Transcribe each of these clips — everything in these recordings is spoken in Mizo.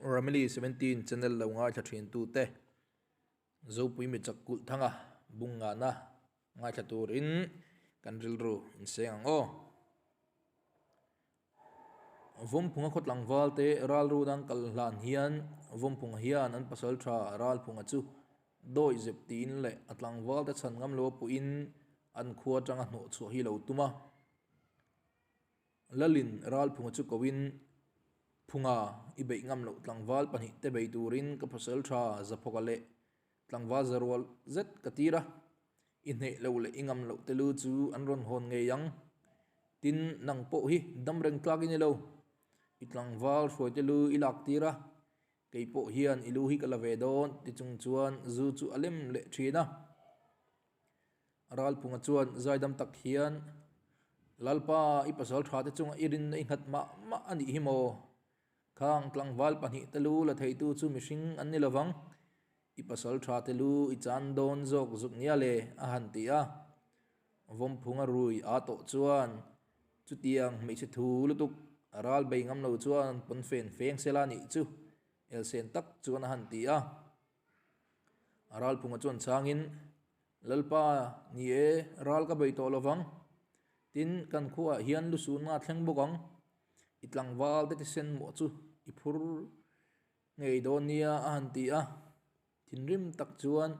Rameli 17 channel lo ngaithla thin tu te Zopui mi chak kulh thanga bung ngana ngaithla turin kan rilru in seng ang aw. Vawmphunga khaw tlangval te ral run an kal hlan hian Vawmphunga hian an pasal tha Ralphunga chu dawi zep tiin leh a tlangval te chhan ngam lo a puhin an khua atanga hnawh chhuah hi lo tum a. Lalin Ralphunga chu koin Phunga i beih ngam loh tlangval pahnih te bei turin ka pasal tha Zaphawka leh Tlangval za rual zet ka tir a, i hneh lo leh i ngam loh te lu chu an rawn hawn ngei ang. Tin, nang pawh hi dam reng tlak i ni lo. I tlangval hruai te lu i lak tir a, kei pawh hian i lu hi ka la ve dawn ti chung chuan zu chu a lem leh thin a. Ralphunga chuan zaidam tak hian, Lalpa, i pasal tha te chunga i rinna i nghat mah mah a nih hi maw? Khang tlangval pahnih te lu la theitu chu mihring an ni lovang, i pasal tha te lu i chan dawn zawk zuk nia le, a han ti a. Vawmphunga rui aa tawh chuan chutiang hmeichhe thu lutuk a ral bei ngam lo chuan pawnfen feng sela nih chu elsen tak chuan a han ti a. A ralphunga chuan chhangin, Lalpa, ni e, ral ka bei tawh lovang. Tin, kan khuaah hian lusun nga thleng bawk ang. I tlangval te thisen mawh chu i phur ngei dawn nia a han ti a. Thinrim tak chuan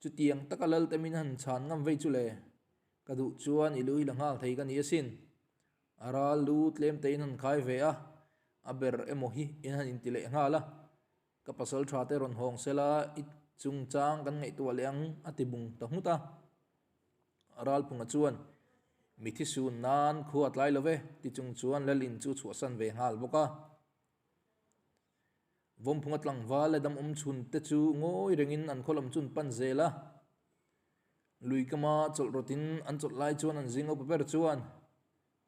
chutiang taka lal te min han chhan ngam vei chu le, ka duh chuan i lu hi la nghal thei ka ni asin. A ral lu tlem te in han khai ve a, a ber emaw hi in han inti leh nghal a. Ka pasal tha te rawn hawng sela i chungchang kan ngaihtuah leh ang a ti bung ta nghut a. Ralphunga chuan, Mi thi sun nan khua tlai lo ve, ti chung chuan Lalin chu chhuahsan ve nghal bawk a. Vawmphunga tlangval leh dam awm chhun te chu ngawi rengin an khaw lam chu an pan zel a. Lui kama chawlh rawtin an chawlh lai chuan an zing upa ber chuan,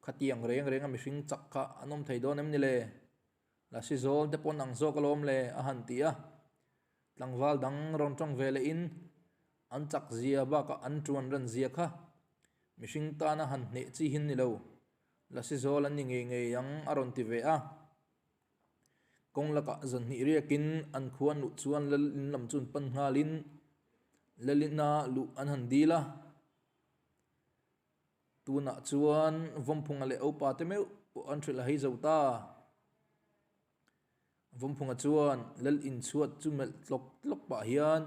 Khatiang reng renga mihring chak kha an awm thei dawn em ni le? Lasi zawl te pawn ang zawk alawm le, a han ti a. Tlangval dang rawn tawng ve lehin an chak zia bakah an tuan ran zia kha mihring tana han hneh chi hin ni lo, Lasi zawl an ni ngei ngei ang a rawn ti ve a. Kawng lakah zanhnih riakin an khua an luh chuan lal in lam chu an pan nghalin Lalina luh an han dil a. Tunah chuan Vawmphunga leh Opa te meuh pawh an hrilh a hei zo ta. Vawmphunga chuan lal inchhuat chu melh tlawk tlawk pah hian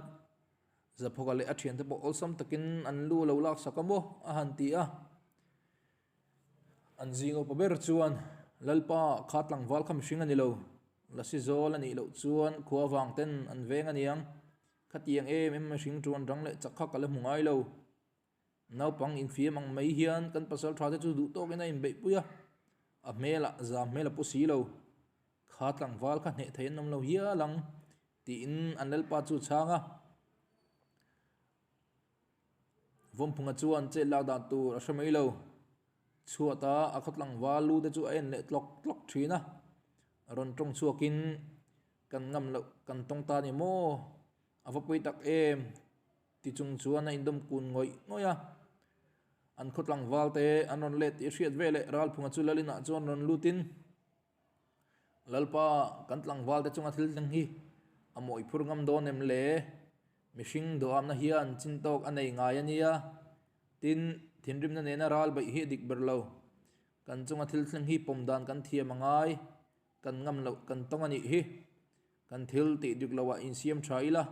Zaphawka leh a thiante pawh awlsam takin an lu a lo laksak a maw a han ti a. An zing upa ber chuan Lalpa kha tlangval kha mihring a ni lo, Lasi zawl a nih loh chuan khua vang ten an veng a niang, khatiang em em mihring tuan rang leh chak kha ka la hmu ngai lo. Naupang infiam ang mai hian kan pasal tha te chu duh tawkin a inbeihpui a, a hmelah zam hmel a pu si lo. Kha tlangval kha hneh thei an awm lo hial ang tiin an lalpa chu a chhang a. Vawmphunga chuan chet lak dan tur a hre mai lo. Chhuata a khaw tlangval lu te chu a en leh tlawk tlawk thin a, rawn tawng chhuakin kan ngam loh kan tawng ta ni maw? A va pawi tak em? Ti chung chuan a indawm kun ngawih ngawih a. An khaw tlangval te an rawn let tih a hriat veleh Ralphunga chu Lalinah chuan rawn lutin, Lalpa, kan tlangval te chunga thil thleng hi a mawih phur ngam dawn em le? Mihring duhamna hian chin tawk a nei ngai a nia. Tin, thinrimna nena ral beih hi a dik ber lo. Kan chunga thil thleng hi pawm dan kan thiam a ngai. Kan ngam loh kan tawng a nih hi. Kan thil tih dik loah insiam tha ila.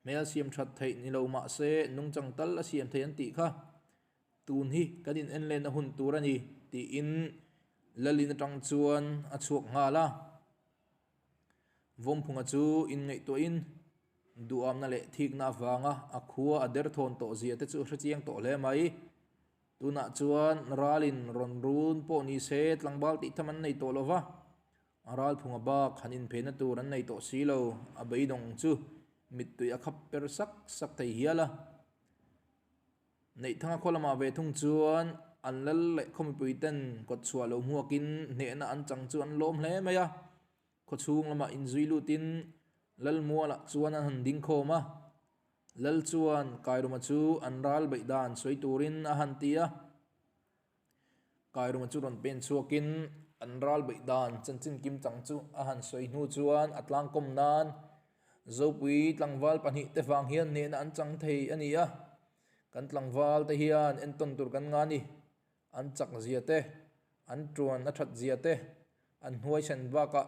Hmel siam that theih ni lo mah se nungchang tal a siam thei an tih kha tun hi kan in en lenna hun tur a ni tiin Lalin atang chuan a chhuak nghal a. Vawmphunga chu inngaihtuahin duhamna leh thikna avanga a khua a derthawn tawh zia te chu a hrechiang tawh hle mai. Tunah chuan ralin rawn run pawh ni se tlangval tih tham an nei tawh lo va. A ralphunga bak han inpheina tur an nei tawh si lo, a beidawng chu mittui a khap per sak sak thei hial a. Neihthanga khaw lamah ve thung chuan an lal leh khaw mipui ten kawt chhuah lo hmuakin hnehna an chang chu an lawm hle mai a. Khaw chhung lamah inzui lutin Lalmualah chuan an han ding khawm a. Lal chuan Kairuma chu an ral beih dan sawi turin a han ti a. Kairuma chu rawn pen chhuakin An ral beih dan chanchin kimchang chu a han sawi hnu chuan a tlangkawm nan Zopui tlangval pahnihte vang hian hnehna an chang thei a ni a, kan tlangval te hian entawn tur kan nga ni. An chak zia te, an tuan a that zia te, an hnuaisen bakah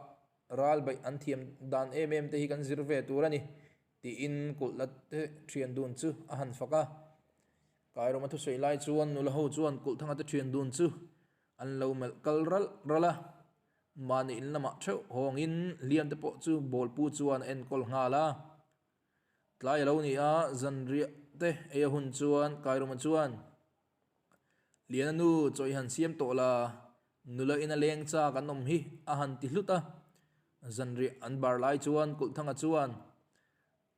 ral beih an thiam dan em em te hi kan zir ve tur a ni tiin kulhna te thian dun chu a han fak a. Kairuma thusawi lai chuan nula ho chuan kulhthanga te thian dun chu An lo melh kal ralh ralh a, mahni in lamah theuh hawngin hliam te pawh chu bawlpu chuan a enkawl nghal a. Tlai a lo ni a, zanriah te ei a hun chuan Kairuma chuan, Liana nu chaw i han siam tawh la, nula ina leng chak an awm hi a han ti hlut a. Zanriah an bar lai chuan Kulhthanga chuan,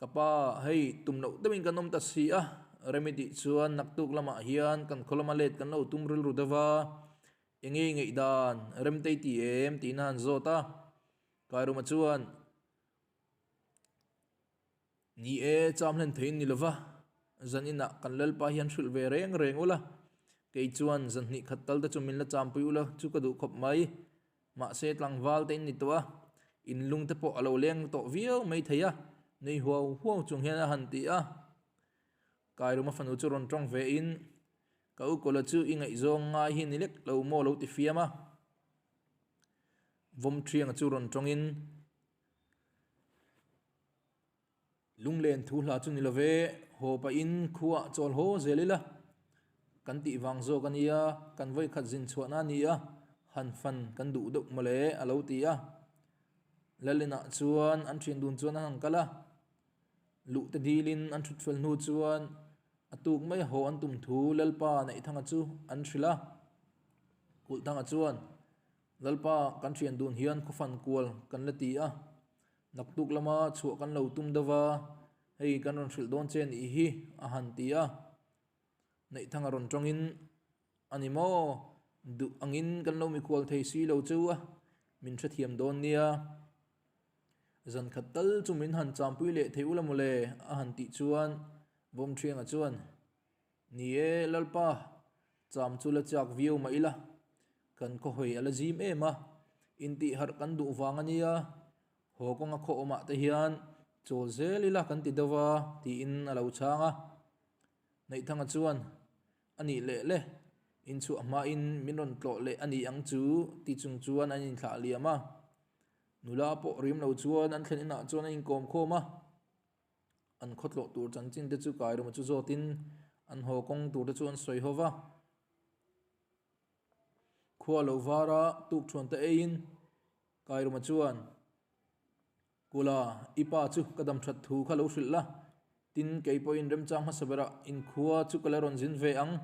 Ka pa, hei tum loh deuhin kan awm ta si a, Remi tih chuan naktuk lamah hian kan khaw lama let kan lo tum rilru deuh va, eng nge ngaihdan Remtei ti em tiin a han zawt a, Kairuma chuan Ni e, cham hlen theiin ni lova, zan inah kan Lalpa hian hrilh ve reng reng ula, kei chuan zan hnih khat tal te chu min la champui ula chu ka duh khawp mai. Mahse tlangval te in ni tawh a, in lung te pawh a lo leng tawh viau mai thei a, nui huau huau chung hian a han ti a. Kairuma fanu chu rawn tawng ve in, Ka u Kawla chu i ngaihzawng ngai hi ni lek lo maw lo ti fiam a. Vawmṭhianga chu rawn tawng in, Lunglen thu hla chu ni lo ve, haw pahin khuaah chawl haw zel ila kan tih vang zawk a nia, kan vawikhat zin chhuahna a ni a, han fan kan duh deuh mawle a lo ti a. Lalinah chuan an thian dun chuan an han kal a, luhte dilin an thut fel hnu chuan a tuk mai haw an tum thu Lalpa Neihthanga chu an hrilh a. Kulhthanga chuan, Lalpa kan thian dun hian khawfan kual kan la ti a, Naktuk lama chhuah kan lo tum deuh a, hei kan rawn hrilh dawn che nih hi a han ti a. Neihthanga rawn tawngin, A ni maw? Duh angin kan lo mikhual thei si lo chu a, min hrethiam dawn nia. Zan khat tal chu min han champui leh thei ula mawle a han tih chuan Vawmṭhianga chuan, Ni e, Lalpa, cham chu la chak viau mah ila, kan khawhawi a la zim em a, intihharh kan duh vang a nia, haw kawnga khaw awmah te hian chawl zel ila kan ti deuh a, tiin a lo chhang a. Neihthanga chuan, A nih leh le, inchhuah hmain min rawn tlawh leh a ni ang chu, ti chung chuan an inthlah liam a. Nula pawh rim lo chuan an thlen inah chuan a inkawm khawm a. An khawtlawh tur chanchin te chu Kairuma chu zawtin an haw kawng tur te chu an sawi ho va. Khua lo vara tuk thuan te eiin Kairuma chuan, Kula, i pa chu ka dam that thu kha lo hrilh la, tin kei pawhin remchang hmasa berah inkhua chu ka la rawn zin ve ang.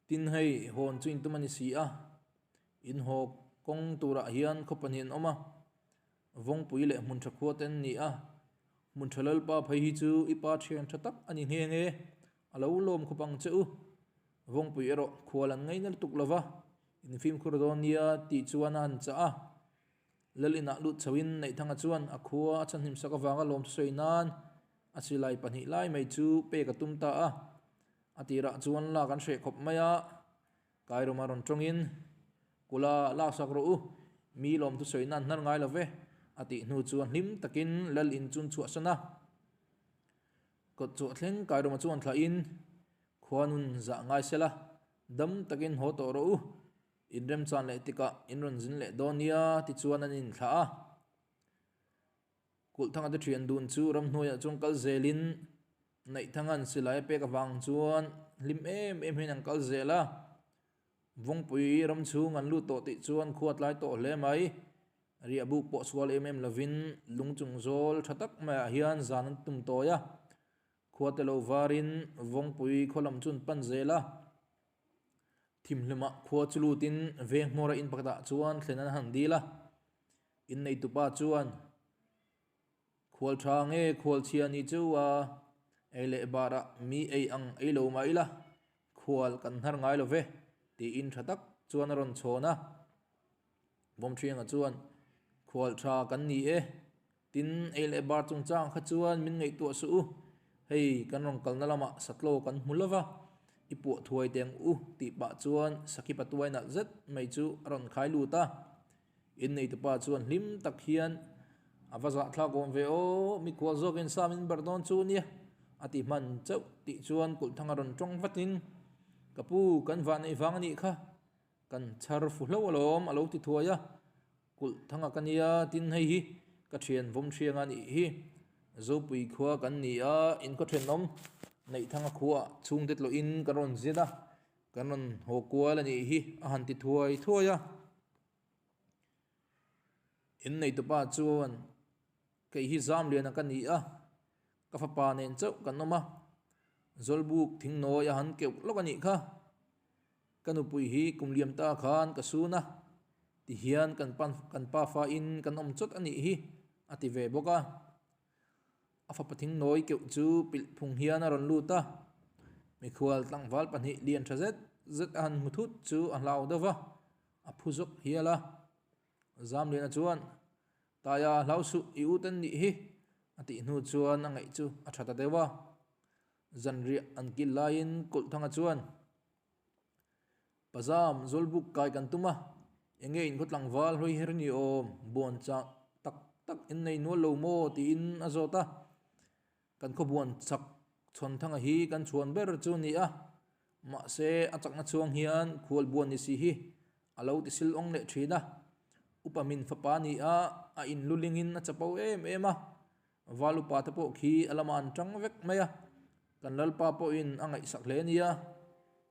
Tin hei, hawn chu intum a ni si a, in haw kawng turah hian khaw pahnih an awm a, Vawngpui leh hmun tha khua te an ni a, hmun tha Lalpa phei hi chu i pa thian tha tak a ni nghe nghe, a lo lawm khawp ang che u. Vawngpui erawh khual an ngaina lutuk lo va, in fimkhur dawn nia tih chuan a han chah a. Lal inah lut chhoin Neihthanga chuan a khua a chhanhim sak avanga lawm sawi nan a silai pahnih lai mai chu pek a tum ta a. A tirah chuan lak an hreh khawp mai a. Kairuma rawn tawngin, Kula, laksak rawh u, mi lawm thusawi nan hnar ngai lo ve, a tih hnu chuan hlim takin lal in chun chhuahsan a. Kawt chhuah thleng Kairuma chuan thlahin, Khuanun zah ngai sela, dam takin haw tawh rawh u, in remchan leh tikah in rawn zin leh dawn nia, tichuan an inthlah a. Kulhthanga te thian dun chu ramhnuaiah chuan kal zelin Naihthanga'n silai a pek avang chuan hlim em em hian an kal zel a. Vawngpui ram chhung an lut tawh tih chuan khua tlai tawh hle mai. Riahbuk pawh sual em em lovin lung chung zawl tha tak maiah hian zan an tum tawi a. Khua te lo varin Vawngpui khaw lam chu an pan zel a. Thimhlumah khua chu lutin veng hmawra in pakhatah chuan thlen an han dil a. Inneitupa chuan. Khual tha nge khual chhia ni chu a, ei leh barah mi ei ang ei lo mah ila, khual kan hnar ngai lo ve, tiin tha tak chuan a rawn chhawn a. Vawmṭhianga chuan, Khual tha kan ni e, tin ei leh bar chungchang kha chuan min ngaihtuah suh u, hei kan rawn kalna lamah satlaw kan hmu lo va, I puah thuai teng u tih pah chuan Sakhi patuai nalh zet mai chu a rawn khai lut a. Inneitupa chuan hlim tak hian a va zahthlak awm ve aw, mikhual zawkin sa min barh dawn chu nia a ti hman chauh tih chuan Kulhthanga rawn tawng vatin Ka pu kan vahneih vang a nih kha, kan chhar fu hlauh alawm a lo ti thuai a. Kulh thanga ka nia tin hei hi ka thian vawm thiang a nih hi. Zopui khua kan ni a, in khaw thenawm neih thanga khuaah chhungte tlawhin kan rawn zin a, kan rawn haw kual a nih hi a han ti thuai thuai a. Inneitupa chuan kei hi Zamliana ka ni a, ka fapa nen chauh kan awm a, Zawlbuk thingnawi a han keuh lawk a nih kha. Ka nupui hi kum liam ta khan ka sun a, tihian kan pan kan pafa in kan awm chawt a nih hi a ti ve bawk a. A fapa thingnawi keuh chu pilh phung hian a rawn lut a, mikhual tlangval pahnih lian tha zet zet a han hmu thut chu a hlau deuh va, a phu zawk hial a. Zamliana chuan, Taia hlau suh i u ten nih hi a tih hnu chuan a ngaih chu a tha ta deuh a. Zanriah an kil laiin Kulhthanga chuan, Pazam, Zawlbuk kai kan tum a, enge in khaw tlangval hawi her ni awm, buan chak tak tak in nei nual lo maw? tiin a zawt a. Kan khaw buan chak Chhawnthanga hi kan chhuan ber chu a ni a, mahse a chakna chhuang hian khual buan ni si hi a lo ti sil awng leh thin a. Upa min fapa ni a, a inlulingin a chapo em em a, Val upa te pawh khi a lamah an tang vek mai a, kan lalpa pawhin a ngaihsak hle nia,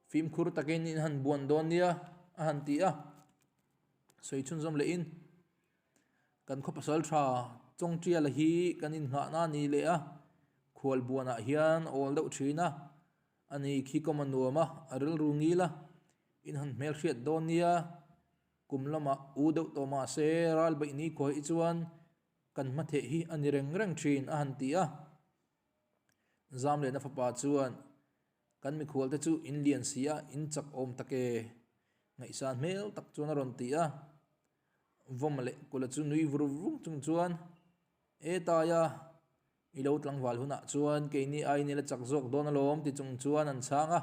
fimkhur takin in han buan dawn nia a han ti a, sawi chhunzawm lehin kan khaw pasal tha Chawngtiala hi kan innghahna a ni leh a, khual buanah hian a awl deuh thin a, ani khi kawm a nuam a, a rilru ngil a, in han hmelhriat dawn nia, kum lamah u deuh tawh mah se ral beih ni khuaih chuan Kan hmatheh hi a ni reng reng thin a han ti a. Zamlena fapa chuan, Kan mikhualte chu in lian si a, in chak awm tak e, ngaihsan hmel tak chuan a rawn ti a. Vawma leh Kula chu nui vur vung chung chuan, E Taia, i lo tlangval hunah chuan keini aiin i la chak zawk dawn alawm ti chung chuan an chhang a.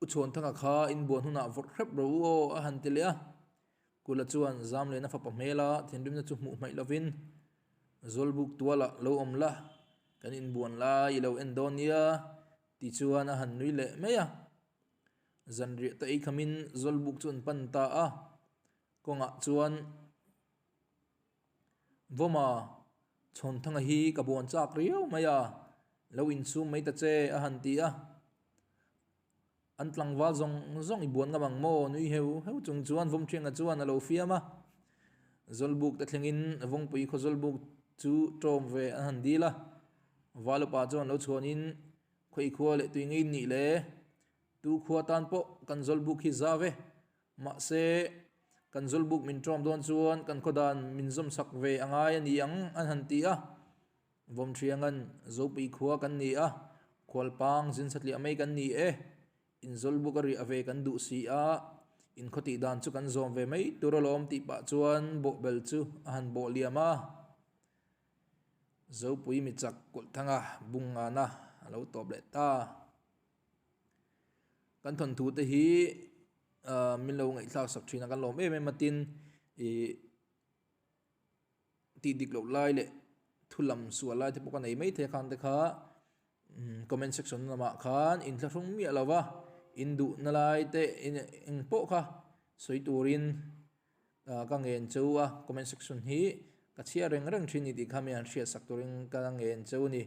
U Chhuanthanga kha inbuan hunah vawrh hrep ro u aw a han ti leh a. Kula chuan Zamlena fapa hmela thinrimna chu hmuh hmaih lovin Zawlbuk tualah lo awm la, kan inbuan lai i lo en dawn nia ti chuan a han nui leh mai a. Zanriah te ei khamin Zawlbuk chu an pan ta a, kawngah chuan Vawma, Chhawnthanga hi ka buan chak riau mai a, lo insum mai ta che a han ti a. An tlangval zawng zawng i buan ngam ang maw? Nui heu heu chung chuan Vawmthianga chuan a lo fiam a. Zawlbuk te thlengin Vawngpui khaw Zawlbuk chu tawm ve an han dil a. Valupa chuan lo chhuanin khawi khua leh tui ngei nih le, tu khua tan pawh kan Zawlbuk hi za ve Mahse, kan Zawlbuk min ṭawm dawn chuan kan khaw dan min zawmsak ve a ngai a ni ang an han ti a. Vawmṭhianga'n Zopui khua kan ni a, Khualpang zin satliah mai kan ni e, in Zawlbuk a riah ve kan duh si a, in khaw tih dan chu kan zawm ve mai tur alawm tih pah chuan bawhbel chu a han bawh liam a. Zopui mi chak Kulhthanga bungngana a lo tawp leh ta. Kan thawnthu te hi ahh min lo ngaihthlak sak thin a kan lawm em em a tin ih tih dik loh lai leh thu lam sual lai te pawh ka nei maithei a khang te kha comment section lamah khan inthlahrung miah lo va in duhna lai te eng pawh kha sawi turin ah ka ngen cheu a comment section hi ka chhiar reng reng thin a ni tih kha mi han hriat sak turin ka ngen cheu a ni.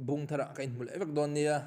Bung tharah ka inhmu leh vek dawn nia.